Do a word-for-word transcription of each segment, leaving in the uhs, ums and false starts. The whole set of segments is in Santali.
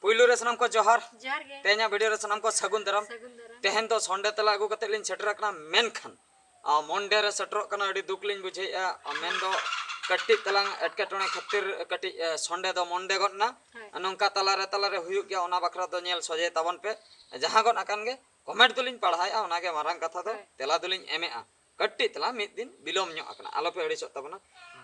ᱯᱩᱭᱞᱩ ᱨᱮ ᱥᱟᱱᱟᱢ ᱠᱚ ᱡᱚᱦᱟᱨ᱾ ᱡᱚᱦᱟᱨ ᱜᱮ᱾ ᱛᱮᱦᱮᱧᱟᱜ ᱵᱷᱤᱰᱤᱭᱳ ᱨᱮ ᱥᱟᱱᱟᱢ ᱠᱚ ᱥᱟᱹᱜᱩᱱ ᱫᱟᱨᱟᱢ᱾ ᱥᱟᱹᱜᱩᱱ ᱫᱟᱨᱟᱢ᱾ ᱛᱮᱦᱮᱧ ᱫᱚ ᱥᱚᱱᱰᱮ ᱛᱮᱞᱟ ᱟᱹᱜᱩ ᱠᱟᱛᱮ ᱞᱤᱧ ᱥᱮᱴᱮᱨ ᱟᱠᱟᱱᱟ, ᱢᱮᱱᱠᱷᱟᱱ ᱟᱨ ᱢᱚᱱᱰᱮ ᱨᱮ ᱥᱮᱴᱮᱨᱚᱜ ᱠᱟᱱᱟ, ᱟᱹᱰᱤ ᱫᱩᱠ ᱞᱤᱧ ᱵᱩᱡᱷᱟᱹᱣᱮᱫᱼᱟ᱾ ᱟᱨ ᱢᱮᱱᱫᱚ ᱠᱟᱹᱴᱤᱡ ᱛᱟᱞᱟᱝ ᱮᱴᱠᱮᱴᱚᱬᱮ ᱠᱷᱟᱹᱛᱤᱨ ᱠᱟᱹᱴᱤᱡ ᱮ, ᱥᱚᱱᱰᱮ ᱫᱚ ᱢᱚᱱᱰᱮ ᱜᱚᱫ ᱮᱱᱟ᱾ ᱦᱳᱭ᱾ ᱱᱚᱝᱠᱟ ᱛᱟᱞᱟᱨᱮ ᱛᱟᱞᱟᱨᱮ ᱦᱩᱭᱩᱜ ᱜᱮᱭᱟ, ᱚᱱᱟ ᱵᱟᱠᱷᱨᱟ ᱫᱚ ᱧᱮᱞ ᱥᱚᱡᱷᱮ ᱛᱟᱵᱚᱱ ᱯᱮ᱾ ᱡᱟᱦᱟᱸ ᱜᱚᱫ ᱟᱠᱟᱱ ᱜᱮ ᱠᱚᱢᱮᱱᱴ ᱫᱚᱞᱤᱧ ᱯᱟᱲᱦᱟᱣᱮᱫᱼᱟ, ᱚᱱᱟᱜᱮ ᱢᱟᱨᱟᱝ ᱠᱟᱛᱷᱟ ᱫᱚ᱾ ᱦᱳᱭ᱾ ᱛᱮᱞᱟ ᱫᱚᱞᱤᱧ ᱮᱢᱮᱫᱼᱟ᱾ ᱠᱟᱹᱴᱤᱡ ᱛᱟᱞᱟᱝ ᱢᱤᱫ ᱫᱤᱱ ᱵᱤᱞᱚᱢ ᱧᱚᱜ ᱟᱠᱟᱱᱟ, ᱟᱞᱚᱯᱮ ᱟᱹᱲᱤᱥᱚᱜ ᱛᱟᱵᱚᱱᱟ᱾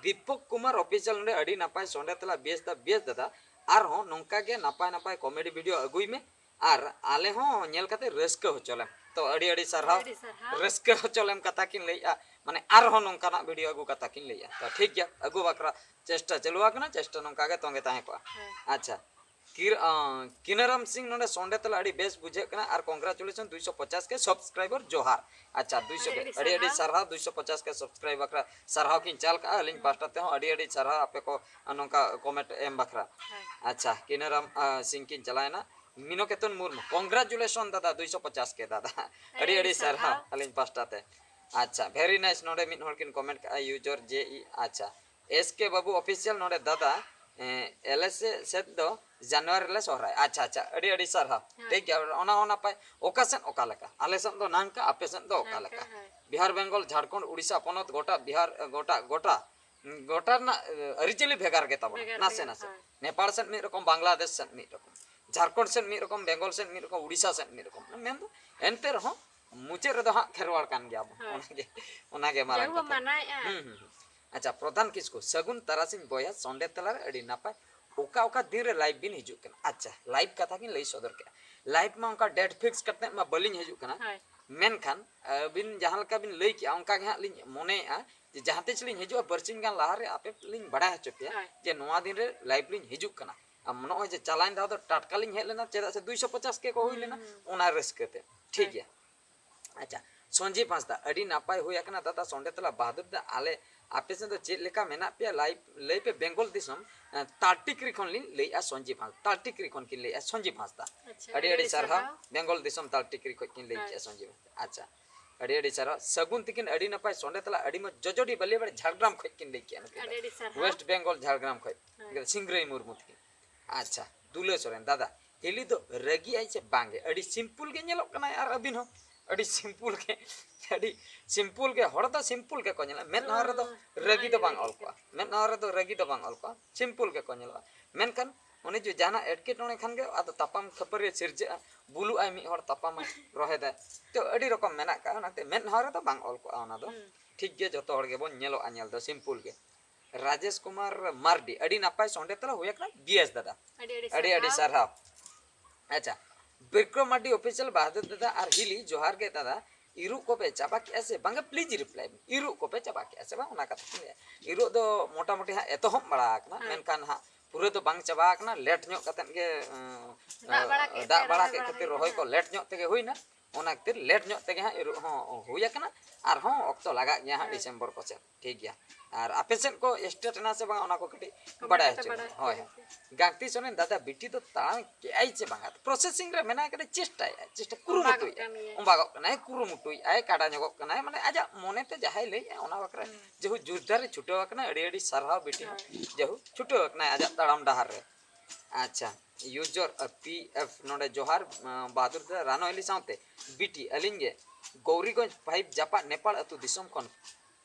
ᱫᱤᱯᱚᱠ ᱠᱩᱢᱟᱨ ᱚᱯᱷᱤᱥᱤᱭᱟᱞ ᱱᱚᱰᱮ ᱟᱹᱰᱤ ᱱᱟᱯᱟᱭ ᱥᱚᱱᱰᱮ ᱛᱮᱞᱟ, ᱵᱮᱥ ᱫᱟ ᱵᱮᱥ ᱫᱟᱫᱟ, ᱟᱨᱦᱚᱸ ᱱᱚᱝᱠᱟ ᱜᱮ ᱱᱟᱯᱟᱭ ᱱᱟᱯᱟᱭ ᱠᱚᱢᱮᱰᱤ ᱵᱷᱤᱰᱤᱭᱳ ᱟᱹᱜᱩᱭ ᱢᱮ, ᱟᱨ ᱟᱞᱮ ᱦᱚᱸ ᱧᱮᱞ ᱠᱟᱛᱮ ᱨᱟᱹᱥᱠᱟᱹ ᱦᱚᱪᱚ ᱞᱮᱢ᱾ ᱛᱚ ᱟᱹᱰᱤ ᱟᱹᱰᱤ ᱥᱟᱨᱦᱟᱣ᱾ ᱟᱹᱰᱤ ᱥᱟᱨᱦᱟᱣ᱾ ᱨᱟᱹᱥᱠᱟᱹ ᱦᱚᱪᱚ ᱞᱮᱢ ᱠᱟᱛᱷᱟ ᱠᱤᱱ ᱞᱟᱹᱭᱮᱜᱼᱟ, ᱢᱟᱱᱮ ᱟᱨᱦᱚᱸ ᱱᱚᱝᱠᱟᱱᱟᱜ ᱵᱷᱤᱰᱤᱭᱳ ᱟᱹᱜᱩ ᱠᱟᱛᱷᱟ ᱠᱤᱱ ᱞᱟᱹᱭᱮᱜᱼᱟ᱾ ᱛᱚ ᱴᱷᱤᱠ ᱜᱮᱭᱟ, ᱟᱹᱜᱩ ᱵᱟᱠᱷᱨᱟ ᱪᱮᱥᱴᱟ ᱪᱟᱹᱞᱩ ᱟᱠᱟᱱᱟ, ᱪᱮᱥᱴᱟ ᱱᱚᱝᱠᱟ ᱜᱮ ᱛᱚᱸᱜᱮ ᱛᱟᱦᱮᱸ ᱠᱚᱜᱼᱟ᱾ ᱦᱮᱸ᱾ ᱟᱪᱪᱷᱟ, ᱠᱤᱨ-, ᱟᱸ, ᱠᱤᱱᱟᱨᱟᱢ ᱥᱤᱝ ᱱᱚᱰᱮ ᱥᱚᱱᱰᱮ ᱛᱟᱞᱟ ᱟᱹᱰᱤ ᱵᱮᱥ ᱵᱩᱡᱷᱟᱹᱜ ᱠᱟᱱᱟ ᱟᱨ congratulation ᱫᱩᱭᱥᱚ ᱯᱚᱪᱟᱥ ᱠᱮ subscriber ᱡᱚᱦᱟᱨ᱾ ᱟᱪᱪᱷᱟ, ᱫᱩᱭᱥᱚ ᱟᱹᱰᱤ ᱟᱹᱰᱤ ᱟᱹᱰᱤ ᱥᱟᱨᱦᱟᱣ᱾ ᱥᱟᱨᱦᱟᱣ, ᱫᱩᱭᱥᱚ ᱯᱚᱪᱟᱥ ᱠᱮ subscribe ᱵᱟᱠᱷᱨᱟ ᱥᱟᱨᱦᱟᱣ ᱠᱤᱱ ᱪᱟᱞ ᱠᱟᱜᱼᱟ᱾ ᱟᱹᱞᱤᱧ ᱯᱟᱦᱴᱟ ᱛᱮᱦᱚᱸ ᱟᱹᱰᱤ ᱟᱹᱰᱤ ᱥᱟᱨᱦᱟᱣ ᱟᱯᱮ ᱠᱚ ᱱᱚᱝᱠᱟ comment ᱮᱢ ᱵᱟᱠᱷᱨᱟ᱾ ᱦᱳᱭ᱾ ᱟᱪᱪᱷᱟ, ᱠᱤᱱᱟᱨᱟᱢ, ᱟᱸ, ᱥᱤᱝ ᱠᱤᱱ ᱪᱟᱞᱟᱣᱮᱱᱟ᱾ ᱢᱤᱱᱚᱠᱮᱛᱚᱱ ᱢᱩᱨᱢᱩ, congratulation ᱫᱟᱫᱟ, ᱫᱩᱭᱥᱚ ᱯᱚᱪᱟᱥ ᱠᱮ ᱫᱟᱫᱟ᱾ ᱟᱹᱰᱤ ᱟᱹᱰᱤ ᱟᱹᱰᱤ ᱥᱟᱨᱦᱟᱣ ᱥᱟᱨᱦᱟᱣ᱾ ᱟᱹᱞᱤᱧ ᱯᱟᱦᱴᱟ ᱛᱮ᱾ ᱟᱪᱪᱷᱟ, very nice᱾ ᱱᱚᱰᱮ ᱢᱤᱫ ᱦᱚᱲ ᱠᱤᱱ comment ᱠᱟᱜᱼᱟ, user J E᱾ ᱟᱪᱪᱷᱟ, S K ᱵᱟᱹᱵᱩ ᱚᱯᱷᱤᱥᱤᱭᱟᱞ ᱱᱚᱰᱮ ᱫᱟᱫᱟ, ᱮᱸ, ᱟᱞᱮ ᱥᱮᱫ, ᱥᱮᱫ ᱫᱚ ᱡᱟᱱᱩᱣᱟᱨᱤ ᱨᱮᱞᱮ ᱥᱚᱦᱨᱟᱭ᱾ ᱟᱪᱪᱷᱟ, ᱟᱪᱪᱷᱟ, ᱟᱹᱰᱤ ᱟᱹᱰᱤ ᱥᱟᱨᱦᱟᱣ᱾ ᱦᱮᱸ᱾ ᱴᱷᱤᱠ ᱜᱮᱭᱟ, ᱚᱱᱟ ᱦᱚᱸ ᱱᱟᱯᱟᱭ᱾ ᱚᱠᱟ ᱥᱮᱫ ᱚᱠᱟ ᱞᱮᱠᱟ? ᱟᱞᱮ ᱥᱮᱫ ᱫᱚ ᱱᱟᱝᱠᱟ, ᱟᱯᱮ ᱥᱮᱫ ᱫᱚ ᱚᱠᱟ ᱱᱟᱝᱠᱟ, ᱞᱮᱠᱟ? ᱦᱳᱭ᱾ ᱵᱤᱦᱟᱨ, ᱵᱮᱝᱜᱚᱞ, ᱡᱷᱟᱲᱠᱷᱚᱸᱰ, ᱩᱲᱤᱥᱥᱟ ᱯᱚᱱᱚᱛ, ᱜᱚᱴᱟ ᱵᱤᱦᱟᱨ, ᱜᱚᱴᱟ, ᱜᱚᱴᱟ, ᱜᱚᱴᱟ ᱨᱮᱱᱟᱜ, ᱮ, ᱟᱹᱨᱤᱪᱟᱹᱞᱤ ᱵᱷᱮᱜᱟᱨ ᱜᱮ ᱛᱟᱵᱚᱱᱟ, ᱵᱷᱮᱜᱟᱨ ᱱᱟᱥᱮ ᱜᱮᱭᱟ, ᱱᱟᱥᱮ᱾ ᱦᱳᱭ᱾ ᱱᱮᱯᱟᱲ ᱥᱮᱫ ᱢᱤᱫ ᱨᱚᱠᱚᱢ, ᱵᱟᱝᱞᱟᱫᱮᱥ ᱥᱮᱫ ᱢᱤᱫ ᱨᱚᱠᱚᱢ, ᱡᱷᱟᱲᱠᱷᱚᱸᱰ ᱥᱮᱫ ᱢᱤᱫ ᱨᱚᱠᱚᱢ, ᱵᱮᱝᱜᱚᱞ ᱥᱮᱫ ᱢᱤᱫ ᱨᱚᱠᱚᱢ, ᱩᱲᱤᱥᱥᱟ ᱥᱮᱫ ᱢᱤᱫ ᱨᱚᱠᱚᱢ᱾ ᱢᱮᱱᱫᱚ ᱮᱱᱛᱮ ᱨᱮᱦᱚᱸ ᱢᱩᱪᱟᱹᱫ ᱨᱮᱫᱚ ᱦᱟᱸᱜ ᱠᱷᱮᱨᱣᱟᱲ ᱠᱟᱱ ᱜᱮᱭᱟ ᱵᱚᱱ᱾ ᱦᱳᱭ᱾ ᱚᱱᱟᱜᱮ, ᱚᱱᱟᱜᱮ ᱢᱟᱨᱟᱝ ᱡᱟᱹᱨᱩᱲ ᱵᱚᱱ ᱠᱟᱛᱷᱟ᱾ ᱢᱟᱱᱟᱣᱮᱫᱼᱟ᱾ ᱦᱩᱸ, ᱦᱩᱸ, ᱦᱩᱸ᱾ ᱟᱪᱪᱷᱟ, ᱯᱨᱚᱫᱷᱟᱱ ᱠᱤᱥᱠᱩ, ᱥᱟᱹᱜᱩᱱ ᱛᱟᱨᱟᱥᱤᱧ ᱵᱚᱭᱦᱟ, ᱥᱚᱱᱰᱮ ᱛᱟᱞᱟᱨᱮ ᱟᱹᱰᱤ ᱱᱟᱯᱟᱭ᱾ ᱚᱠᱟ ᱚᱠᱟ ᱫᱤᱱ ᱨᱮ live ᱵᱤᱱ ᱦᱤᱡᱩᱜ ᱠᱟᱱᱟ? ᱟᱪᱪᱷᱟ, live ᱠᱟᱛᱷᱟ ᱠᱤᱱ ᱞᱟᱹᱭ ᱥᱚᱫᱚᱨ ᱠᱮᱫᱼᱟ᱾ Live ᱢᱟ ᱚᱱᱠᱟ date fix ᱠᱟᱛᱮᱫ ᱢᱟ ᱵᱟᱹᱞᱤᱧ ᱦᱤᱡᱩᱜ ᱠᱟᱱᱟ᱾ ᱦᱳᱭ᱾ ᱢᱮᱱᱠᱷᱟᱱ ᱟᱹᱵᱤᱱ ᱡᱟᱦᱟᱸ ᱞᱮᱠᱟ ᱵᱤᱱ ᱞᱟᱹᱭ ᱠᱮᱜᱼᱟ, ᱚᱱᱠᱟ ᱜᱮ ᱦᱟᱸᱜ ᱞᱤᱧ ᱢᱚᱱᱮᱭᱮᱜᱼᱟ ᱡᱮ ᱡᱟᱦᱟᱸ ᱛᱤᱥ ᱞᱤᱧ ᱦᱤᱡᱩᱜᱼᱟ, ᱵᱟᱨᱥᱤᱧ ᱜᱟᱱ ᱞᱟᱦᱟ ᱨᱮ ᱟᱯᱮ ᱞᱤᱧ ᱵᱟᱲᱟᱭ ᱦᱚᱪᱚ ᱯᱮᱭᱟ ᱦᱳᱭ᱾ ᱡᱮ ᱱᱚᱣᱟ ᱫᱤᱱ ᱨᱮ live ᱞᱤᱧ ᱦᱤᱡᱩᱜ ᱠᱟᱱᱟ᱾ ᱟᱨ ᱱᱚᱜᱼᱚᱭ ᱡᱮ ᱪᱟᱞᱟᱣᱮᱱ ᱫᱷᱟᱣ ᱫᱚ ᱴᱟᱴᱠᱟ ᱞᱤᱧ ᱦᱮᱡ ᱞᱮᱱᱟ, ᱪᱮᱫᱟᱜ ᱥᱮ ᱫᱩᱭᱥᱚ ᱯᱚᱪᱟᱥ ᱠᱮ ᱠᱚ ᱦᱩᱭ ᱞᱮᱱᱟ, ᱦᱩᱸ᱾ ᱚᱱᱟ ᱨᱟᱹᱥᱠᱟᱹ ᱛᱮ᱾ ᱴᱷᱤᱠ ᱦᱳᱭ᱾ ᱜᱮᱭᱟ᱾ ᱟᱪᱪᱷᱟ, ᱥᱚᱧᱡᱤᱵ ᱦᱟᱸᱥᱫᱟ, ᱟᱹᱰᱤ ᱱᱟᱯᱟᱭ ᱦᱩᱭ ᱟᱠᱟᱱᱟ ᱫᱟᱫᱟ ᱥᱚᱱᱰᱮ ᱛᱟᱞᱟ ᱵᱟᱦᱟᱫᱩᱨ ᱫᱟ, ᱟᱞᱮ ᱟᱯᱮ ᱥᱮᱫ ᱫᱚ ᱪᱮᱫ ᱞᱮᱠᱟ ᱢᱮᱱᱟᱜ ᱯᱮᱭᱟ? ᱞᱟᱹᱭ, ᱞᱟᱹᱭ ᱯᱮ ᱵᱮᱝᱜᱚᱞ ᱫᱤᱥᱚᱢ, ᱮ, ᱛᱟᱞᱴᱤᱠᱨᱤ ᱠᱷᱚᱱ ᱞᱤᱧ ᱞᱟᱹᱭᱮᱜᱼᱟ ᱥᱚᱧᱡᱤᱵ ᱦᱟᱸᱥᱫᱟ, ᱛᱟᱞᱴᱤᱠᱨᱤ ᱠᱷᱚᱱ ᱠᱤᱱ ᱞᱟᱹᱭᱮᱜᱼᱟ ᱥᱚᱧᱡᱤᱵ ᱦᱟᱸᱥᱫᱟ᱾ ᱟᱪᱪᱷᱟ, ᱟᱹᱰᱤ ᱟᱹᱰᱤ ᱟᱹᱰᱤ ᱥᱟᱨᱦᱟᱣ, ᱥᱟᱨᱦᱟᱣ᱾ ᱵᱮᱝᱜᱚᱞ ᱫᱤᱥᱚᱢ ᱛᱟᱞᱴᱤᱠᱨᱤ ᱠᱷᱚᱱ ᱠᱤᱱ ᱞᱟᱹᱭ ᱦᱳᱭ᱾ ᱠᱮᱜᱼᱟ ᱥᱚᱧᱡᱤᱵ ᱦᱟᱸᱥᱫᱟ᱾ ᱟᱪᱪᱷᱟ, ᱟᱹᱰᱤ ᱟᱹᱰᱤ ᱥᱟᱨᱦᱟᱣ᱾ ᱥᱟᱹᱜᱩᱱ ᱛᱤᱠᱤᱱ, ᱟᱹᱰᱤ ᱱᱟᱯᱟᱭ ᱥᱚᱱᱰᱮ ᱛᱟᱞᱟ, ᱟᱹᱰᱤ ᱢᱚᱡᱽ, ᱡᱚᱡᱚᱰᱤ ᱵᱟᱹᱞᱤᱭᱟᱹᱵᱟᱲ ᱡᱷᱟᱲᱜᱨᱟᱢ ᱠᱷᱚᱱ ᱠᱤᱱ ᱞᱟᱹᱭ ᱠᱮᱜᱼᱟ ᱱᱩᱠᱤᱱ ᱫᱚ᱾ ᱟᱹᱰᱤ ᱟᱹᱰᱤ ᱥᱟᱨᱦᱟᱣ᱾ ᱳᱭᱮᱥᱴ ᱵᱮᱝᱜᱚᱞ ᱡᱷᱟᱲᱜᱨᱟᱢ ᱠᱷᱚᱱ᱾ ᱦᱳᱭ᱾ ᱥᱤᱝᱨᱟᱹᱭ ᱢᱩᱨᱢᱩ ᱛᱤᱠᱤᱱ᱾ ᱟᱪᱪᱷᱟ, ᱫᱩᱞᱟᱹ ᱥᱚᱨᱮᱱ, ᱫᱟᱫᱟ, ᱦᱤᱞᱤ ᱫᱚ ᱨᱟᱹᱜᱤ ᱟᱭ ᱥᱮ ᱵᱟᱝ ᱜᱮ? ᱟᱹᱰᱤ simple ᱜᱮ ᱧᱮᱞᱚᱜ ᱠᱟᱱᱟᱭ ᱟᱨ ᱟᱹᱵᱤᱱ ᱦᱚᱸ ᱟᱹᱰᱤ simple ᱜᱮ, ᱟᱹᱰᱤ simple ᱜᱮ, ᱦᱚᱲ ᱫᱚ simple ᱜᱮᱠᱚ ᱧᱮᱞᱚᱜᱼᱟ, ᱢᱮᱫ ᱦᱚᱸ ᱨᱮᱫᱚ ᱨᱟᱹᱜᱤ ᱫᱚ ᱵᱟᱝ ᱚᱞ ᱠᱚᱜᱼᱟ, ᱢᱮᱫ ᱦᱚᱸ ᱨᱮᱫᱚ ᱨᱟᱹᱜᱤ ᱫᱚ ᱵᱟᱝ ᱚᱞ ᱠᱚᱜᱼᱟ, simple ᱜᱮᱠᱚ ᱧᱮᱞᱚᱜᱼᱟ᱾ ᱢᱮᱱᱠᱷᱟᱱ ᱩᱱᱤ ᱡᱩᱫᱤ ᱡᱟᱦᱟᱱᱟᱜ ᱮᱴᱠᱮᱴᱚᱬᱮ ᱠᱷᱟᱱ ᱜᱮ ᱟᱫᱚ ᱛᱟᱯᱟᱢ ᱠᱷᱟᱹᱯᱟᱹᱨᱤ ᱥᱤᱨᱡᱟᱹᱜᱼᱟ, ᱵᱩᱞᱩᱜᱼᱟᱭ ᱢᱤᱫ ᱦᱚᱲ, ᱛᱟᱯᱟᱢᱟᱭ, ᱨᱚᱦᱮᱫᱟᱭ, ᱛᱚ ᱟᱹᱰᱤ ᱨᱚᱠᱚᱢ ᱢᱮᱱᱟᱜ ᱠᱟᱜᱼᱟ, ᱚᱱᱟᱛᱮ ᱢᱮᱫ ᱦᱚᱸ ᱨᱮᱫᱚ ᱵᱟᱝ ᱚᱞ ᱠᱚᱜᱼᱟ ᱚᱱᱟ ᱫᱚ᱾ ᱦᱩᱸ᱾ ᱴᱷᱤᱠ ᱜᱮ, ᱡᱚᱛᱚ ᱦᱚᱲ ᱜᱮᱵᱚᱱ ᱧᱮᱞᱚᱜᱼᱟ, ᱧᱮᱞ ᱫᱚ simple ᱜᱮ᱾ ᱨᱟᱡᱮᱥ ᱠᱩᱢᱟᱨ ᱢᱟᱨᱰᱤ, ᱟᱹᱰᱤ ᱱᱟᱯᱟᱭ ᱥᱚᱸᱰᱮ ᱛᱟᱞᱟ ᱦᱩᱭ ᱟᱠᱟᱱᱟ, ᱵᱤᱭᱮᱥ ᱫᱟᱫᱟ᱾ ᱟᱹᱰᱤ ᱟᱹᱰᱤ ᱟᱹᱰᱤ ᱟᱹᱰᱤ ᱥᱟᱨᱦᱟᱣ᱾ ᱥᱟᱨᱦᱟᱣ᱾ ᱟᱪᱪᱷᱟ, ᱵᱤᱠᱨᱚᱢ ᱢᱟᱨᱰᱤ official, ᱵᱟᱦᱟᱫᱩᱨ ᱫᱟᱫᱟ ᱟᱨ ᱦᱤᱞᱤ, ᱡᱚᱦᱟᱨ ᱜᱮ ᱫᱟᱫᱟ᱾ ᱤᱨᱩᱜ ᱠᱚᱯᱮ ᱪᱟᱵᱟ ᱠᱮᱜᱼᱟ ᱥᱮ ᱵᱟᱝᱟ? Please reply ᱢᱮ᱾ ᱤᱨᱩᱜ ᱠᱚᱯᱮ ᱪᱟᱵᱟ ᱠᱮᱜᱼᱟ ᱥᱮ ᱵᱟᱝ? ᱚᱱᱟ ᱠᱟᱛᱷᱟ ᱠᱚ ᱞᱟᱹᱭᱟ᱾ ᱤᱨᱩᱜ ᱫᱚ ᱢᱚᱴᱟᱢᱩᱴᱤ ᱦᱟᱸᱜ ᱮᱛᱚᱦᱚᱵ ᱵᱟᱲᱟ ᱟᱠᱟᱱᱟ, ᱦᱮᱸ᱾ ᱢᱮᱱᱠᱷᱟᱱ ᱦᱟᱸᱜ ᱯᱩᱨᱟᱹ ᱫᱚ ᱵᱟᱝ ᱪᱟᱵᱟ ᱟᱠᱟᱱᱟ, late ᱧᱚᱜ ᱠᱟᱛᱮᱫ ᱜᱮ, ᱮᱸ, ᱫᱟᱜ ᱵᱟᱲᱟ ᱠᱮᱫ ᱫᱟᱜ ᱛᱮ ᱵᱟᱲᱟ ᱨᱚᱦᱚᱭ ᱠᱮᱫ ᱵᱟᱲᱟ ᱠᱷᱟᱹᱛᱤᱨ ᱦᱩᱭ ᱨᱚᱦᱚᱭ ᱠᱚ ᱠᱟᱱᱟ᱾ Late ᱧᱚᱜ ᱛᱮᱜᱮ ᱦᱩᱭᱱᱟ᱾ ᱚᱱᱟ ᱠᱷᱟᱹᱛᱤᱨ late ᱧᱚᱜ ᱛᱮᱜᱮ ᱦᱟᱸᱜ ᱤᱨᱚᱜ ᱦᱚᱸ ᱦᱩᱭ ᱟᱠᱟᱱᱟ, ᱟᱨᱦᱚᱸ ᱚᱠᱛᱚ ᱞᱟᱜᱟᱜ ᱜᱮᱭᱟ ᱦᱟᱸᱜ ᱦᱮᱸ᱾ December ᱠᱚ ᱥᱮᱫ, ᱴᱷᱤᱠ ᱜᱮᱭᱟ᱾ ᱟᱨ ᱟᱯᱮ ᱥᱮᱫ ᱠᱚ start ᱮᱱᱟ ᱥᱮ ᱵᱟᱝ, ᱚᱱᱟ ᱠᱚ ᱠᱟᱹᱴᱤᱡ comment ᱵᱟᱰᱟᱭ ᱠᱟᱛᱮ ᱦᱚᱪᱚ ᱵᱟᱰᱟᱭ ᱞᱤᱧ᱾ ᱦᱳᱭ, ᱦᱚᱪᱚ ᱦᱳᱭ᱾ ᱞᱤᱧ ᱯᱮ᱾ ᱜᱟᱝᱛᱤ ᱥᱚᱨᱮᱱ, ᱫᱟᱫᱟ ᱵᱤᱴᱤ ᱫᱚ ᱛᱟᱲᱟᱢ ᱠᱮᱜᱼᱟᱭ ᱪᱮ ᱵᱟᱝᱟ? Processing ᱨᱮ ᱢᱮᱱᱟᱭ ᱠᱟᱫᱟ, ᱪᱮᱥᱴᱟᱭᱮᱫᱼᱟᱭ, ᱪᱮᱥᱴᱟ ᱚᱸᱵᱟᱜᱚᱜ ᱠᱩᱨᱩᱢᱩᱴᱩᱭᱮᱫᱼᱟᱭ, ᱠᱟᱱ ᱜᱮᱭᱟᱭ᱾ ᱚᱸᱵᱟᱜᱚᱜ ᱠᱟᱱᱟᱭ, ᱠᱩᱨᱩᱢᱩᱴᱩᱭᱮᱫᱼᱟᱭ, ᱠᱟᱰᱟ ᱧᱚᱜᱚᱜ ᱠᱟᱱᱟᱭ, ᱢᱟᱱᱮ ᱟᱡᱟᱜ ᱢᱚᱱᱮᱛᱮ ᱡᱟᱦᱟᱸᱭ ᱞᱟᱹᱭᱮᱫᱼᱟ ᱚᱱᱟ ᱵᱟᱠᱷᱨᱟ ᱦᱩᱸ᱾ ᱡᱮᱦᱩ ᱡᱳᱨᱫᱟᱨᱮ ᱪᱷᱩᱴᱟᱹᱣ ᱟᱠᱟᱱᱟ, ᱟᱹᱰᱤ ᱟᱹᱰᱤ ᱥᱟᱨᱦᱟᱣ ᱵᱤᱴᱤ ᱦᱚᱸ᱾ ᱦᱳᱭ᱾ ᱡᱮᱦᱩ ᱪᱷᱩᱴᱟᱹᱣ ᱟᱠᱟᱱᱟᱭ ᱟᱡᱟᱜ ᱛᱟᱲᱟᱢ ᱰᱟᱦᱟᱨ ᱨᱮ᱾ ᱟᱪᱪᱷᱟ, user, ᱟᱨ ᱯᱤ ᱮᱯᱷ ᱱᱚᱰᱮ ᱡᱚᱦᱟᱨ, ᱟᱸ, ᱵᱟᱦᱟᱫᱩᱨ ᱫᱟᱫᱟ ᱨᱟᱱᱚ ᱦᱤᱞᱤ ᱥᱟᱶᱛᱮ ᱵᱤᱴᱤ ᱟᱹᱞᱤᱧ ᱜᱮ ᱜᱳᱣᱨᱤᱜᱚᱸᱡᱽ ᱯᱷᱟᱭᱤᱵᱷ ᱡᱟᱯᱟᱜ ᱱᱮᱯᱟᱲ ᱟᱹᱛᱩ ᱫᱤᱥᱚᱢ ᱠᱷᱚᱱ,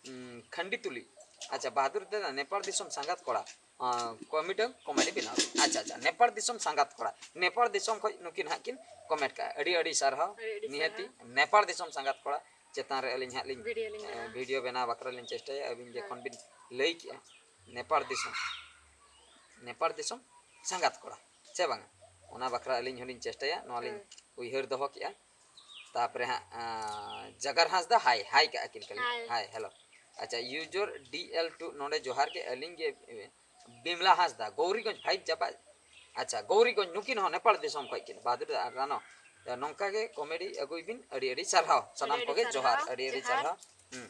ᱩᱸ, ᱠᱷᱟᱱᱰᱤᱛᱩᱞᱤ᱾ ᱟᱪᱪᱷᱟ, ᱵᱟᱦᱟᱫᱩᱨ ᱫᱟᱫᱟ ᱱᱮᱯᱟᱲ ᱫᱤᱥᱚᱢ ᱥᱟᱸᱜᱟᱛ ᱠᱚᱲᱟ, ᱟᱸ, ᱠᱚ ᱢᱤᱫᱴᱟᱝ comedy ᱵᱮᱱᱟᱣ ᱵᱤᱱ᱾ ᱟᱪᱪᱷᱟ, ᱟᱪᱪᱷᱟ, ᱱᱮᱯᱟᱲ ᱫᱤᱥᱚᱢ ᱥᱟᱸᱜᱟᱛ ᱠᱚᱲᱟ, ᱱᱮᱯᱟᱲ ᱫᱤᱥᱚᱢ ᱠᱷᱚᱱ ᱱᱩᱠᱤᱱ ᱦᱟᱸᱜ ᱠᱤᱱ comment ᱠᱟᱜᱼᱟ᱾ ᱟᱹᱰᱤ ᱟᱹᱰᱤ ᱥᱟᱨᱦᱟᱣ᱾ ᱟᱹᱰᱤ ᱟᱹᱰᱤ ᱱᱤᱦᱟᱹᱛᱤ ᱥᱟᱨᱦᱟᱣ᱾ ᱱᱮᱯᱟᱲ ᱫᱤᱥᱚᱢ ᱥᱟᱸᱜᱟᱛ ᱠᱚᱲᱟ ᱪᱮᱛᱟᱱ ᱨᱮ ᱟᱹᱞᱤᱧ ᱦᱟᱸᱜ ᱞᱤᱧ, video ᱞᱤᱧ ᱮᱸ, ᱵᱮᱱᱟᱣᱟ᱾ Video ᱵᱮᱱᱟᱣ ᱵᱟᱠᱷᱨᱟ ᱞᱤᱧ ᱪᱮᱥᱴᱟᱭᱟ᱾ ᱟᱹᱵᱤᱱ ᱦᱮᱸ᱾ ᱡᱚᱠᱷᱚᱱ ᱵᱤᱱ ᱞᱟᱹᱭ ᱠᱮᱜᱼᱟ ᱱᱮᱯᱟᱲ ᱫᱤᱥᱚᱢ, ᱱᱮᱯᱟᱲ ᱫᱤᱥᱚᱢ ᱥᱟᱸᱜᱟᱛ ᱠᱚᱲᱟ, ᱥᱮ ᱵᱟᱝᱟ? ᱚᱱᱟ ᱵᱟᱠᱷᱨᱟ ᱟᱹᱞᱤᱧ ᱦᱚᱸᱞᱤᱧ ᱪᱮᱥᱴᱟᱭᱟ, ᱱᱚᱣᱟ ᱞᱤᱧ ᱦᱮᱸ᱾ ᱩᱭᱦᱟᱹᱨ ᱫᱚᱦᱚ ᱠᱮᱜᱼᱟ᱾ ᱛᱟᱯᱚᱨᱮ ᱦᱟᱸᱜ, ᱟᱸ, ᱡᱟᱜᱟᱨ ᱦᱟᱸᱥᱫᱟ, hi, hi ᱠᱟᱜᱼᱟ ᱠᱤᱱ ᱠᱷᱟᱹᱞᱤ᱾ Hi᱾ Hi, hello᱾ ᱟᱪᱪᱷᱟ, user D L two ᱱᱚᱰᱮ ᱡᱚᱦᱟᱨ ᱜᱮ, ᱟᱹᱞᱤᱧ ᱜᱮ, ᱮ, ᱵᱤᱢᱞᱟ ᱦᱟᱸᱥᱫᱟ, ᱜᱳᱣᱨᱤᱜᱚᱸᱡᱽ ᱯᱷᱟᱭᱤᱵᱷ ᱡᱟᱯᱟᱜ᱾ ᱟᱪᱪᱷᱟ, ᱜᱳᱣᱨᱤᱜᱚᱸᱡᱽ, ᱱᱩᱠᱤᱱ ᱦᱚᱸ ᱱᱮᱯᱟᱲ ᱫᱤᱥᱚᱢ ᱠᱷᱚᱡ ᱠᱤᱱ, ᱵᱟᱦᱟᱫᱩᱨ ᱟᱨ ᱨᱟᱱᱚ᱾ ᱱᱚᱝᱠᱟ ᱜᱮ comedy ᱟᱹᱜᱩᱭ ᱵᱤᱱ, ᱟᱹᱰᱤ ᱟᱹᱰᱤ ᱥᱟᱨᱦᱟᱣ, ᱥᱟᱱᱟᱢ ᱟᱹᱰᱤ ᱟᱹᱰᱤ ᱠᱚᱜᱮ ᱡᱚᱦᱟᱨ, ᱥᱟᱨᱦᱟᱣ, ᱟᱹᱰᱤ ᱟᱹᱰᱤ ᱡᱚᱦᱟᱨ᱾ ᱥᱟᱨᱦᱟᱣ᱾ ᱦᱩᱸ᱾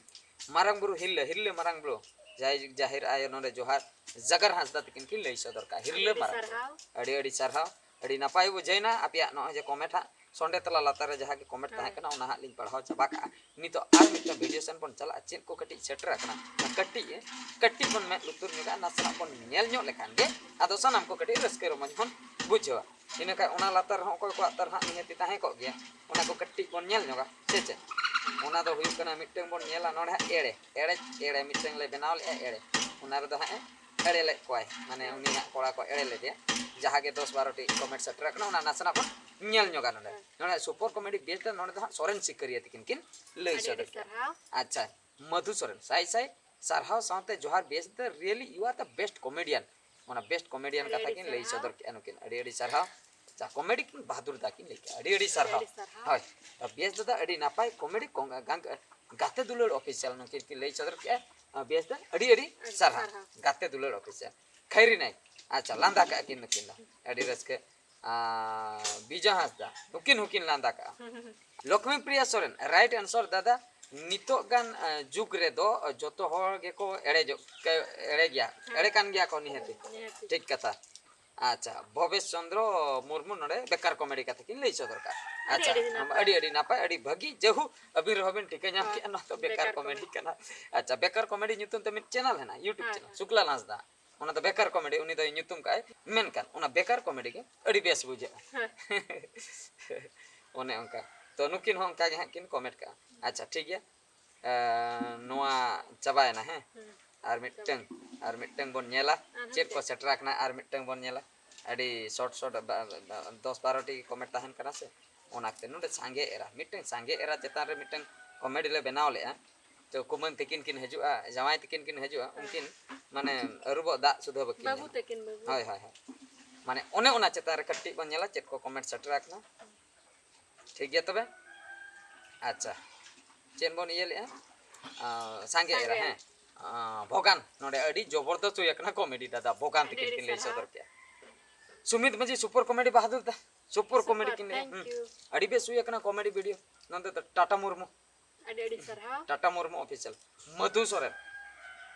ᱢᱟᱨᱟᱝ ᱵᱩᱨᱩ ᱦᱤᱨᱞᱟᱹ, ᱦᱤᱨᱞᱟᱹ ᱢᱟᱨᱟᱝ ᱵᱩᱨᱩ, ᱡᱟᱭ-, ᱡᱟᱦᱮᱨ ᱟᱭᱳ ᱱᱚᱰᱮ ᱡᱚᱦᱟᱨ, ᱡᱟᱜᱟᱨ ᱦᱟᱸᱥᱫᱟ ᱛᱤᱠᱤᱱ ᱠᱤᱱ ᱞᱟᱹᱭ ᱥᱚᱫᱚᱨ ᱠᱟᱜᱼᱟ, ᱦᱤᱨᱞᱟᱹ ᱟᱹᱰᱤ ᱟᱹᱰᱤ ᱢᱟᱨᱟᱝ ᱵᱩᱨᱩ᱾ ᱥᱟᱨᱦᱟᱣ᱾ ᱟᱹᱰᱤ ᱟᱹᱰᱤ ᱥᱟᱨᱦᱟᱣ, ᱟᱹᱰᱤ ᱱᱟᱯᱟᱭ ᱵᱩᱡᱷᱟᱹᱣᱱᱟ ᱟᱯᱮᱭᱟᱜ ᱱᱚᱜᱼᱚᱭ ᱡᱮ comment ᱦᱟᱸᱜ, ᱥᱚᱸᱰᱮ ᱛᱟᱞᱟ ᱞᱟᱛᱟᱨ ᱨᱮ ᱡᱟᱦᱟᱸ ᱜᱮ comment ᱛᱟᱦᱮᱸ ᱦᱳᱭ᱾ ᱠᱟᱱᱟ, ᱚᱱᱟ ᱦᱟᱸᱜ ᱞᱤᱧ ᱯᱟᱲᱦᱟᱣ ᱪᱟᱵᱟ ᱠᱟᱜᱼᱟ᱾ ᱱᱤᱛᱚᱜ ᱟᱨ ᱢᱤᱫᱴᱟᱝ video ᱥᱮᱱ ᱵᱚᱱ ᱪᱟᱞᱟᱜᱼᱟ, ᱪᱮᱫ ᱠᱚ ᱠᱟᱹᱴᱤᱡ ᱥᱮᱴᱮᱨ ᱟᱠᱟᱱᱟ, ᱚᱱᱟ ᱠᱟᱹᱴᱤᱡ, ᱠᱟᱹᱴᱤᱡ ᱵᱚᱱ ᱢᱮᱫ ᱞᱩᱛᱩᱨ ᱧᱚᱜᱟ, ᱱᱟᱥᱮᱱᱟᱜ ᱵᱚᱱ ᱧᱮᱞ ᱧᱚᱜ ᱞᱮᱠᱷᱟᱱ ᱜᱮ ᱟᱫᱚ ᱥᱟᱱᱟᱢ ᱠᱚ ᱠᱟᱹᱴᱤᱡ ᱨᱟᱹᱥᱠᱟᱹ ᱨᱚᱢᱚᱡᱽ ᱵᱚᱱ ᱵᱩᱡᱷᱟᱹᱣᱟ᱾ ᱤᱱᱟᱹ ᱠᱷᱟᱱ ᱚᱱᱟ ᱞᱟᱛᱟᱨ ᱨᱮᱦᱚᱸ ᱚᱠᱚᱭ ᱠᱚᱣᱟᱜ ᱛᱟᱨ ᱦᱟᱸᱜ ᱱᱤᱦᱟᱹᱛᱤ ᱛᱟᱦᱮᱸ ᱠᱚᱜ ᱜᱮᱭᱟ, ᱚᱱᱟ ᱠᱚ ᱠᱟᱹᱴᱤᱡ ᱵᱚᱱ ᱧᱮᱞ ᱧᱚᱜᱟ, ᱥᱮ ᱪᱮᱫ? ᱚᱱᱟ ᱫᱚ ᱦᱩᱭᱩᱜ ᱠᱟᱱᱟ, ᱢᱤᱫᱴᱟᱝ ᱵᱚᱱ ᱧᱮᱞᱟ ᱱᱚᱰᱮ ᱦᱟᱸᱜ ᱮᱲᱮ, ᱮᱲᱮ, ᱮᱲᱮ ᱢᱤᱫᱴᱟᱝ ᱞᱮ ᱵᱮᱱᱟᱣ ᱞᱮᱫᱼᱟ ᱮᱲᱮ, ᱚᱱᱟ ᱨᱮᱫᱚ ᱦᱟᱸᱜ ᱮ ᱮᱲᱮ ᱞᱮᱫ ᱠᱚᱣᱟᱭ, ᱢᱟᱱᱮ ᱩᱱᱤ ᱦᱟᱸᱜ ᱠᱚᱲᱟ ᱠᱚ ᱮᱲᱮ ᱞᱮᱫᱮᱭᱟ, ᱡᱟᱦᱟᱸ ᱜᱮ ᱫᱚᱥ ᱵᱟᱨᱚ ᱴᱤ ᱠᱚᱢᱮᱱᱴ ᱥᱮᱴᱮᱨ ᱟᱠᱟᱱᱟ, ᱚᱱᱟ ᱱᱟᱥᱮᱱᱟᱜ ᱵᱚᱱ ᱧᱮᱞ ᱧᱚᱜᱟ ᱱᱚᱰᱮ᱾ ᱱᱚᱰᱮ ᱥᱩᱯᱟᱨ ᱠᱚᱢᱮᱰᱤ ᱵᱮᱥ ᱫᱚ ᱱᱚᱰᱮ ᱫᱚ ᱦᱟᱸᱜ ᱥᱚᱨᱮᱱ ᱥᱤᱠᱟᱹᱨᱤᱭᱟᱹ ᱛᱟᱹᱠᱤᱱ ᱠᱤᱱ ᱞᱟᱹᱭ ᱟᱹᱰᱤ ᱥᱚᱫᱚᱨ ᱟᱹᱰᱤ ᱠᱮᱫᱟ᱾ ᱥᱟᱨᱦᱟᱣ᱾ ᱟᱪᱪᱷᱟ, ᱢᱚᱫᱷᱩ ᱥᱚᱨᱮᱱ, ᱥᱟᱭ ᱥᱟᱭ ᱥᱟᱨᱦᱟᱣ ᱥᱟᱶᱛᱮ ᱡᱚᱦᱟᱨ, ᱵᱮᱥ ᱫᱚ really you are the best comedian᱾ ᱚᱱᱟ best comedian ᱟᱹᱰᱤ ᱠᱟᱛᱷᱟ ᱟᱹᱰᱤ ᱠᱤᱱ ᱞᱟᱹᱭ ᱥᱟᱨᱦᱟᱣ᱾ ᱥᱚᱫᱚᱨ ᱠᱮᱫᱼᱟ ᱱᱩᱠᱤᱱ, ᱟᱹᱰᱤ ᱟᱹᱰᱤ ᱥᱟᱨᱦᱟᱣ᱾ ᱟᱪᱪᱷᱟ, ᱠᱚᱢᱮᱰᱤ ᱠᱤᱱ ᱵᱟᱦᱟᱫᱩᱨ ᱫᱟ ᱠᱤᱱ ᱞᱟᱹᱭ ᱠᱮᱫᱼᱟ, ᱟᱹᱰᱤ ᱟᱹᱰᱤ ᱥᱟᱨᱦᱟᱣ᱾ ᱟᱹᱰᱤ ᱥᱟᱨᱦᱟᱣ᱾ ᱦᱳᱭ, ᱵᱮᱥ ᱫᱟᱫᱟ ᱟᱹᱰᱤ ᱱᱟᱯᱟᱭ ᱠᱚᱢᱮᱰᱤ ᱠᱚᱝ-, ᱜᱟᱝ-, ᱜᱟᱛᱮ ᱫᱩᱞᱟᱹᱲ ᱚᱯᱷᱤᱥᱤᱭᱟᱞ ᱱᱩᱠᱤᱱ ᱠᱤᱱ ᱞᱟᱹᱭ ᱥᱚᱫᱚᱨ ᱠᱮᱫᱼᱟ, ᱵᱮᱥ ᱫᱚ ᱟᱹᱰᱤ ᱟᱹᱰᱤ ᱟᱹᱰᱤ ᱥᱟᱨᱦᱟᱣ᱾ ᱥᱟᱨᱦᱟᱣ᱾ ᱜᱟᱛᱮ ᱫᱩᱞᱟᱹᱲ ᱚᱯᱷᱤᱥᱤᱭᱟᱞ᱾ ᱠᱷᱟᱭᱨᱤ ᱱᱟᱭ, ᱟᱪᱪᱷᱟ, ᱞᱟᱸᱫᱟ ᱠᱟᱜᱼᱟ ᱠᱤᱱ ᱱᱩᱠᱤᱱ ᱫᱚ, ᱟᱹᱰᱤ ᱨᱟᱹᱥᱠᱟᱹ᱾ ᱟᱨ ᱵᱤᱡᱚᱭ ᱦᱟᱸᱥᱫᱟ, ᱱᱩᱠᱤᱱ ᱦᱚᱸᱠᱤᱱ ᱞᱟᱸᱫᱟ ᱠᱟᱜᱼᱟ᱾ ᱞᱚᱠᱷᱢᱤ ᱯᱨᱤᱭᱟ ᱥᱚᱨᱮᱱ, right answer ᱫᱟᱫᱟ᱾ ᱱᱤᱛᱚᱜ ᱜᱟᱱ, ᱮ, ᱡᱩᱜᱽ ᱨᱮᱫᱚ ᱡᱚᱛᱚ ᱦᱚᱲ ᱜᱮᱠᱚ ᱮᱲᱮ ᱡᱚᱜ-, ᱠᱮ-, ᱮᱲᱮ ᱜᱮᱭᱟ, ᱦᱮᱸ᱾ ᱮᱲᱮ ᱠᱟᱱ ᱜᱮᱭᱟ ᱠᱚ ᱱᱤᱦᱟᱹᱛᱤ᱾ ᱱᱤᱦᱟᱹᱛᱤ᱾ ᱴᱷᱤᱠ ᱠᱟᱛᱷᱟ᱾ ᱟᱪᱪᱷᱟ, ᱵᱷᱚᱵᱮᱥ ᱪᱚᱱᱫᱨᱚ ᱢᱩᱨᱢᱩ ᱱᱚᱰᱮ ᱵᱮᱠᱟᱨ ᱠᱚᱢᱮᱰᱤ ᱠᱟᱛᱷᱟ ᱠᱤᱱ ᱞᱟᱹᱭ ᱥᱚᱫᱚᱨ ᱠᱟᱜᱼᱟ᱾ ᱟᱹᱰᱤ ᱟᱪᱪᱷᱟ, ᱟᱹᱰᱤ ᱱᱟᱯᱟᱭ᱾ ᱟᱹᱰᱤ ᱟᱹᱰᱤ ᱱᱟᱯᱟᱭ, ᱟᱹᱰᱤ ᱵᱷᱟᱹᱜᱤ᱾ ᱡᱟᱹᱦᱩ ᱟᱹᱵᱤᱱ ᱨᱮᱦᱚᱸ ᱵᱤᱱ ᱴᱷᱤᱠᱟᱹ ᱧᱟᱢ ᱦᱳᱭ, ᱠᱮᱜᱼᱟ, ᱱᱚᱣᱟ ᱫᱚ ᱵᱮᱠᱟᱨ ᱵᱮᱠᱟᱨ ᱠᱚᱢᱮᱰᱤ ᱠᱚᱢᱮᱰᱤ᱾ ᱠᱟᱱᱟ᱾ ᱟᱪᱪᱷᱟ, ᱵᱮᱠᱟᱨ ᱠᱚᱢᱮᱰᱤ ᱧᱩᱛᱩᱢ ᱛᱮ ᱢᱤᱫ ᱪᱮᱱᱮᱞ ᱦᱮᱱᱟᱜᱼᱟ, YouTube ᱦᱮᱸ, ᱪᱮᱱᱮᱞ, ᱦᱮᱸ᱾ ᱥᱩᱠᱞᱟᱞ ᱦᱟᱸᱥᱫᱟ᱾ ᱚᱱᱟ ᱫᱚ ᱵᱮᱠᱟᱨ ᱠᱚᱢᱮᱰᱤ ᱩᱱᱤ ᱫᱚᱭ ᱧᱩᱛᱩᱢ ᱠᱟᱜᱼᱟᱭ, ᱢᱮᱱᱠᱷᱟᱱ ᱚᱱᱟ ᱵᱮᱠᱟᱨ ᱠᱚᱢᱮᱰᱤ ᱜᱮ ᱟᱹᱰᱤ ᱵᱮᱥ ᱵᱩᱡᱷᱟᱹᱜᱼᱟ᱾ ᱦᱮᱸ᱾ ᱚᱱᱮ ᱚᱱᱠᱟ᱾ ᱛᱚ ᱱᱩᱠᱤᱱ ᱦᱚᱸ ᱚᱱᱠᱟ ᱜᱮ ᱦᱟᱸᱜ ᱠᱤᱱ ᱠᱚᱢᱮᱱᱴ ᱠᱟᱜᱼᱟ᱾ ᱟᱪᱪᱷᱟ, ᱴᱷᱤᱠ ᱜᱮᱭᱟ᱾ ᱮᱸ, ᱱᱚᱣᱟ ᱪᱟᱵᱟᱭᱮᱱᱟ, ᱦᱮᱸ? ᱦᱮᱸ᱾ ᱟᱨ ᱢᱤᱫᱴᱟᱝ, ᱟᱨ ᱢᱤᱫᱴᱟᱝ ᱵᱚᱱ ᱧᱮᱞᱟ᱾ ᱟᱨᱦᱚᱸ ᱪᱮᱫ ᱠᱚ ᱪᱮᱫ? ᱥᱮᱴᱮᱨ ᱟᱠᱟᱱᱟ, ᱟᱨ ᱢᱤᱫᱴᱟᱝ ᱵᱚᱱ ᱧᱮᱞᱟ᱾ ᱟᱹᱰᱤ ᱥᱚᱨᱴ ᱥᱚᱨᱴ ᱵᱟ-, ᱵᱟ-, ᱫᱚᱥ ᱵᱟᱨᱚ ᱴᱤ ᱠᱚᱢᱮᱱᱴ ᱛᱟᱦᱮᱱ ᱠᱟᱱᱟ ᱥᱮ, ᱚᱱᱟᱛᱮ ᱱᱚᱰᱮ ᱥᱟᱸᱜᱮ ᱮᱨᱟ, ᱢᱤᱫᱴᱟᱝ ᱥᱟᱸᱜᱮ ᱮᱨᱟ ᱪᱮᱛᱟᱱ ᱨᱮ ᱢᱤᱫᱴᱟᱝ ᱠᱚᱢᱮᱰᱤ ᱞᱮ ᱵᱮᱱᱟᱣ ᱞᱮᱜᱼᱟ᱾ ᱛᱚ ᱠᱩᱢᱟᱹᱝ ᱛᱤᱠᱤᱱ ᱠᱤᱱ ᱦᱤᱡᱩᱜᱼᱟ, ᱡᱟᱶᱟᱭ ᱛᱤᱠᱤᱱ ᱠᱤᱱ ᱦᱤᱡᱩᱜᱼᱟ, ᱦᱮᱸ᱾ ᱩᱱᱠᱤᱱ ᱢᱟᱱᱮ ᱟᱹᱨᱩᱵᱚᱜ ᱫᱟᱜ ᱥᱩᱫᱷᱟᱹ ᱵᱟᱹᱠᱤᱱ ᱵᱟᱹᱵᱩ ᱧᱟᱢᱟ᱾ ᱛᱟᱹᱠᱤᱱ, ᱵᱟᱹᱵᱩ᱾ ᱦᱳᱭ, ᱦᱳᱭ, ᱦᱳᱭ᱾ ᱢᱟᱱᱮ ᱚᱱᱮ ᱚᱱᱟ ᱪᱮᱛᱟᱱ ᱨᱮ ᱠᱟᱹᱴᱤᱡ ᱵᱚᱱ ᱧᱮᱞᱟ ᱪᱮᱫ ᱠᱚ ᱠᱚᱢᱮᱱᱴ ᱥᱮᱴᱮᱨ ᱟᱠᱟᱱᱟ᱾ ᱴᱷᱤᱠ ᱜᱮᱭᱟ ᱛᱚᱵᱮ? ᱟᱪᱪᱷᱟ, ᱪᱮᱫ ᱵᱚᱱ ᱤᱭᱟᱹ ᱞᱮᱜᱼᱟ? ᱟᱸ, ᱥᱟᱸᱜᱮ ᱮᱨᱟ, ᱥᱟᱸᱜᱮ᱾ ᱦᱮᱸ᱾ ᱟᱸ, ᱵᱷᱚᱜᱟᱱ, ᱱᱚᱰᱮ ᱟᱹᱰᱤ ᱡᱚᱵᱚᱨᱫᱚᱥᱛ ᱦᱩᱭ ᱟᱠᱟᱱᱟ ᱠᱚᱢᱮᱰᱤ ᱫᱟᱫᱟ, ᱵᱷᱚᱜᱟᱱ ᱟᱹᱰᱤ ᱛᱤᱠᱤᱱ ᱟᱹᱰᱤ ᱠᱤᱱ ᱞᱟᱹᱭ ᱥᱟᱨᱦᱟᱣ᱾ ᱥᱚᱫᱚᱨ ᱠᱮᱜᱼᱟ᱾ ᱥᱩᱢᱤᱛ ᱢᱟᱹᱡᱷᱤ ᱥᱩᱯᱟᱨ ᱠᱚᱢᱮᱰᱤ ᱵᱟᱦᱟᱫᱩᱨ ᱫᱟ, ᱥᱩᱯᱟᱨ ᱥᱩᱯᱟᱨ, ᱠᱚᱢᱮᱰᱤ ᱠᱤᱱ ᱞᱟᱹᱭᱟ᱾ ᱴᱷᱮᱝᱠ ᱦᱩᱸ᱾ ᱤᱭᱩ᱾ ᱟᱹᱰᱤ ᱵᱮᱥ ᱦᱩᱭ ᱟᱠᱟᱱᱟ ᱠᱚᱢᱮᱰᱤ ᱵᱷᱤᱰᱤᱭᱳ᱾ ᱱᱚᱸᱰᱮ ᱫᱚ ᱴᱟᱴᱟ ᱢᱩᱨᱢᱩ᱾ ᱟᱹᱰᱤ ᱟᱹᱰᱤ ᱥᱟᱨᱦᱟᱣ᱾ ᱴᱟᱴᱟ ᱢᱩᱨᱢᱩ ᱚᱯᱷᱤᱥᱤᱭᱟᱞ᱾ ᱢᱚᱫᱷᱩ ᱥᱚᱨᱮᱱ,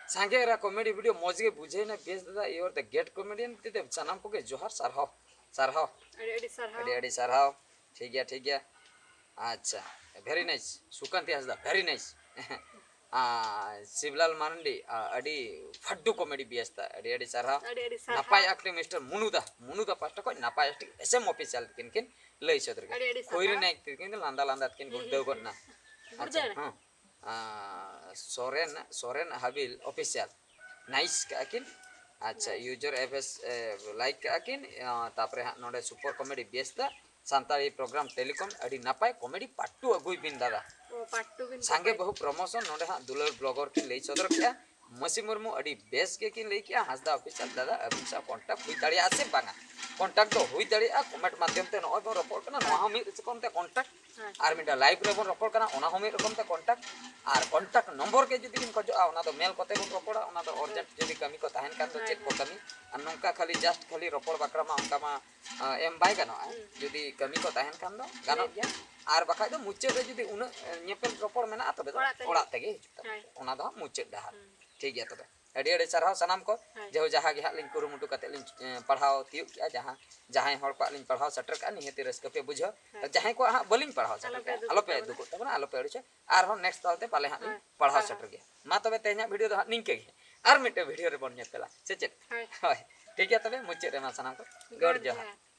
ᱥᱟᱸᱜᱮ ᱮᱨᱟ ᱠᱚᱢᱮᱰᱤ ᱵᱷᱤᱰᱤᱭᱳ ᱢᱚᱡᱽ ᱜᱮ ᱵᱩᱡᱷᱟᱹᱣ ᱮᱱᱟ, ᱵᱮᱥ ᱫᱟᱫᱟ, you are the great comedian ᱛᱮᱫᱮ, ᱥᱟᱱᱟᱢ ᱠᱚᱜᱮ ᱡᱚᱦᱟᱨ, ᱥᱟᱨᱦᱟᱣ, ᱥᱟᱨᱦᱟᱣ᱾ ᱟᱹᱰᱤ ᱟᱹᱰᱤ ᱥᱟᱨᱦᱟᱣ᱾ ᱟᱹᱰᱤ ᱟᱹᱰᱤ ᱥᱟᱨᱦᱟᱣ᱾ ᱴᱷᱤᱠ ᱜᱮᱭᱟ, ᱴᱷᱤᱠ ᱜᱮᱭᱟ᱾ ᱟᱪᱪᱷᱟ, very nice᱾ ᱥᱩᱠᱟᱱᱛᱤ ᱦᱟᱸᱥᱫᱟ, very nice᱾ ᱟᱨ ᱥᱤᱵᱞᱟᱞ ᱢᱟᱨᱟᱱᱰᱤ, ᱟᱨ ᱟᱹᱰᱤ ᱯᱷᱟᱰᱰᱩ ᱠᱚᱢᱮᱰᱤ ᱵᱮᱥ ᱛᱟ, ᱟᱹᱰᱤ ᱟᱹᱰᱤ ᱥᱟᱨᱦᱟᱣ᱾ ᱟᱹᱰᱤ ᱟᱹᱰᱤ ᱥᱟᱨᱦᱟᱣ᱾ ᱱᱟᱯᱟᱭ ᱟᱠᱴᱤᱝ ᱢᱤᱥᱴᱟᱨ ᱢᱩᱱᱩᱫᱟ, ᱢᱩᱱᱩᱫᱟ ᱯᱟᱦᱴᱟ ᱠᱷᱚᱱ ᱱᱟᱯᱟᱭ ᱟᱠᱴᱤᱝ ᱮᱥ ᱮᱢ ᱚᱯᱷᱤᱥᱤᱭᱟᱞ ᱛᱟᱹᱠᱤᱱ ᱠᱤᱱ ᱞᱟᱹᱭ ᱥᱚᱫᱚᱨ ᱠᱮᱫᱟ᱾ ᱟᱹᱰᱤ ᱟᱹᱰᱤ ᱥᱟᱨᱦᱟᱣ᱾ ᱠᱷᱚᱭᱨᱤ ᱱᱟᱭᱮᱠ ᱛᱟᱹᱠᱤᱱ ᱫᱚ ᱞᱟᱸᱫᱟ ᱞᱟᱸᱫᱟ ᱛᱮᱠᱤᱱ ᱦᱩᱸ, ᱜᱩᱲᱫᱟᱹᱣ ᱦᱩᱸ, ᱜᱚᱫ ᱮᱱᱟ᱾ ᱦᱩᱸ᱾ ᱟᱪᱪᱷᱟ, ᱜᱩᱲᱫᱟᱹᱣ ᱮᱱᱟ᱾ ᱦᱮᱸ᱾ ᱟᱨ ᱥᱚᱨᱮᱱ, ᱥᱚᱨᱮᱱ ᱦᱟᱵᱤᱞ ᱚᱯᱷᱤᱥᱤᱭᱟᱞ ᱱᱟᱭᱤᱥ ᱠᱟᱜᱼᱟ ᱠᱤᱱ᱾ ᱟᱪᱪᱷᱟ, ᱱᱟᱭᱤᱥ᱾ ᱤᱭᱩᱡᱟᱨ ᱮᱯᱷ ᱮᱥ, ᱮ, ᱞᱟᱭᱤᱠ ᱠᱟᱜᱼᱟ ᱠᱤᱱ᱾ ᱟᱸ, ᱛᱟᱯᱚᱨᱮ ᱦᱟᱸᱜ ᱱᱚᱰᱮ ᱥᱩᱯᱟᱨ ᱠᱚᱢᱮᱰᱤ ᱵᱮᱥ ᱫᱟ ᱥᱟᱱᱛᱟᱲᱤ ᱯᱨᱳᱜᱨᱟᱢ ᱴᱮᱞᱤᱠᱚᱢ, ᱟᱹᱰᱤ ᱱᱟᱯᱟᱭ ᱠᱚᱢᱮᱰᱤ ᱯᱟᱨᱴ ᱴᱩ ᱟᱹᱜᱩᱭ ᱵᱤᱱ ᱫᱟᱫᱟ᱾ ᱚ, ᱯᱟᱨᱴ ᱴᱩ ᱵᱤᱱ ᱥᱟᱸᱜᱮ ᱠᱚᱢᱮᱰᱤ᱾ ᱵᱟᱹᱦᱩ ᱯᱨᱚᱢᱳᱥᱚᱱ ᱱᱚᱰᱮ ᱦᱟᱸᱜ ᱫᱩᱞᱟᱹᱲ ᱵᱞᱚᱜᱚᱨ ᱠᱤᱱ ᱞᱟᱹᱭ ᱥᱚᱫᱚᱨ ᱠᱮᱜᱼᱟ᱾ ᱢᱟᱹᱥᱤ ᱢᱩᱨᱢᱩ ᱟᱹᱰᱤ ᱵᱮᱥ ᱜᱮᱠᱤᱱ ᱞᱟᱹᱭ ᱠᱮᱜᱼᱟ᱾ ᱦᱟᱸᱥᱫᱟ ᱚᱯᱷᱤᱥᱤᱭᱟᱞ ᱫᱟᱫᱟ, ᱟᱹᱵᱤᱱ ᱥᱟᱶ ᱠᱚᱱᱴᱟᱠᱴ ᱦᱩᱭ ᱫᱟᱲᱮᱭᱟᱜᱼᱟ ᱥᱮ ᱵᱟᱝᱟ? ᱠᱚᱱᱴᱟᱠᱴ ᱫᱚ ᱦᱩᱭ ᱫᱟᱲᱮᱭᱟᱜᱼᱟ, ᱠᱚᱢᱮᱱᱴ ᱢᱟᱫᱽᱫᱷᱚᱢ ᱛᱮ ᱱᱚᱜᱼᱚᱭ ᱵᱚᱱ ᱨᱚᱯᱚᱲ ᱠᱟᱱᱟ, ᱱᱚᱣᱟ ᱦᱚᱸ ᱢᱤᱫ ᱨᱚᱠᱚᱢ ᱛᱮ ᱠᱚᱱᱴᱟᱠᱴ᱾ ᱦᱮᱸ᱾ ᱟᱨ ᱢᱤᱫᱴᱟᱝ ᱞᱟᱭᱤᱵᱷ ᱨᱮᱵᱚᱱ ᱨᱚᱯᱚᱲ ᱠᱟᱱᱟ, ᱚᱱᱟ ᱦᱚᱸ ᱢᱤᱫ ᱨᱚᱠᱚᱢ ᱛᱮ ᱠᱚᱱᱴᱟᱠᱴ᱾ ᱟᱨ ᱠᱚᱱᱴᱟᱠᱴ ᱱᱚᱢᱵᱚᱨ ᱜᱮ ᱡᱩᱫᱤ ᱵᱤᱱ ᱠᱷᱚᱡᱚᱜᱼᱟ, ᱚᱱᱟ ᱫᱚ ᱢᱮᱞ ᱠᱚᱛᱮ ᱵᱚᱱ ᱨᱚᱯᱚᱲᱟ, ᱚᱱᱟ ᱫᱚ ᱦᱮᱸ᱾ ᱩᱨᱡᱮᱱᱴ ᱡᱩᱫᱤ ᱠᱟᱹᱢᱤ ᱠᱚ ᱛᱟᱦᱮᱱ ᱠᱷᱟᱱ ᱫᱚ ᱦᱮᱸ, ᱪᱮᱫ ᱠᱚ ᱦᱮᱸ᱾ ᱠᱟᱹᱢᱤ, ᱟᱨ ᱱᱚᱝᱠᱟ ᱠᱷᱟᱹᱞᱤ ᱡᱟᱥᱴ ᱠᱷᱟᱹᱞᱤ ᱨᱚᱯᱚᱲ ᱵᱟᱠᱷᱨᱟ ᱢᱟ ᱚᱱᱠᱟ ᱢᱟ, ᱟ, ᱮᱢ ᱵᱟᱭ ᱜᱟᱱᱚᱜᱼᱟ᱾ ᱦᱩᱸ᱾ ᱡᱩᱫᱤ ᱠᱟᱹᱢᱤ ᱠᱚ ᱛᱟᱦᱮᱱ ᱠᱷᱟᱱ ᱫᱚ ᱜᱟᱱᱚᱜ ᱦᱮᱸ᱾ ᱜᱮᱭᱟ, ᱟᱨ ᱵᱟᱠᱷᱟᱡ ᱫᱚ ᱢᱩᱪᱟᱹᱫ ᱨᱮ ᱡᱩᱫᱤ ᱩᱱᱟᱹᱜ, ᱮ, ᱧᱮᱯᱮᱞ ᱨᱚᱯᱚᱲ ᱢᱮᱱᱟᱜᱼᱟ, ᱛᱚᱵᱮ ᱫᱚ ᱚᱲᱟᱜ ᱛᱮᱜᱮ᱾ ᱚᱲᱟᱜ ᱛᱮᱜᱮ ᱦᱤᱡᱩᱜ ᱛᱟᱵᱚᱱᱟ᱾ ᱦᱮᱸ᱾ ᱚᱱᱟ ᱫᱚ ᱦᱟᱸᱜ ᱢᱩᱪᱟᱹᱫ ᱰᱟᱦᱟᱨ᱾ ᱦᱩᱸ᱾ ᱴᱷᱤᱠ ᱜᱮᱭᱟ ᱛᱚᱵᱮ᱾ ᱟᱹᱰᱤ ᱟᱹᱰᱤ ᱥᱟᱨᱦᱟᱣ ᱥᱟᱱᱟᱢ ᱠᱚ᱾ ᱦᱮᱸ᱾ ᱡᱮᱦᱳ ᱡᱟᱦᱟᱸ ᱜᱮ ᱦᱟᱸᱜ ᱞᱤᱧ ᱠᱩᱨᱩᱢᱩᱴᱩ ᱠᱟᱛᱮ ᱞᱤᱧ, ᱮ, ᱯᱟᱲᱦᱟᱣ ᱛᱤᱭᱳᱜ ᱠᱮᱜᱼᱟ, ᱡᱟᱦᱟᱸ, ᱡᱟᱦᱟᱸᱭ ᱦᱚᱲ ᱠᱚᱣᱟᱜ ᱞᱤᱧ ᱯᱟᱲᱦᱟᱣ ᱥᱮᱴᱮᱨ ᱠᱟᱜᱼᱟ, ᱱᱤᱦᱟᱹᱛᱤ ᱨᱟᱹᱥᱠᱟᱹ ᱯᱮ ᱵᱩᱡᱷᱟᱹᱣᱟ᱾ ᱦᱮᱸ᱾ ᱡᱟᱦᱟᱸᱭ ᱠᱚᱣᱟᱜ ᱦᱟᱸᱜ ᱵᱟᱹᱞᱤᱧ ᱯᱟᱲᱦᱟᱣ ᱥᱮᱴᱮᱨ ᱟᱞᱚᱯᱮ ᱠᱟᱜᱼᱟ, ᱫᱩᱠᱩᱜ ᱟᱞᱚᱯᱮ ᱛᱟᱵᱚᱱᱟ᱾ ᱫᱩᱠᱩᱜ ᱛᱟᱵᱚᱱᱟ, ᱟᱞᱚᱯᱮ ᱟᱹᱲᱤᱥᱟ᱾ ᱟᱨᱦᱚᱸ ᱱᱮᱠᱥᱴ ᱫᱷᱟᱣ ᱛᱮ ᱯᱟᱞᱮ ᱦᱟᱸᱜ ᱞᱤᱧ ᱦᱮᱸ, ᱯᱟᱲᱦᱟᱣ ᱦᱮᱸ᱾ ᱥᱮᱴᱮᱨ ᱜᱮᱭᱟ᱾ ᱢᱟ ᱛᱚᱵᱮ ᱛᱮᱦᱮᱧᱟᱜ ᱵᱷᱤᱰᱤᱭᱳ ᱫᱚ ᱦᱟᱸᱜ ᱱᱤᱝᱠᱟᱹ ᱜᱮ᱾ ᱟᱨ ᱢᱤᱫᱴᱮᱱ ᱵᱷᱤᱰᱤᱭᱳ ᱨᱮᱵᱚᱱ ᱧᱮᱯᱮᱞᱟ, ᱥᱮ ᱪᱮᱫ? ᱦᱳᱭ᱾ ᱦᱳᱭ᱾ ᱴᱷᱤᱠ ᱜᱮᱭᱟ ᱛᱚᱵᱮ, ᱢᱩᱪᱟᱹᱫ ᱨᱮᱢᱟ ᱥᱟᱱᱟᱢ ᱠᱚ ᱜᱚᱰ ᱜᱚᱰ ᱡᱚᱦᱟᱨ᱾ ᱡᱚᱦᱟᱨ᱾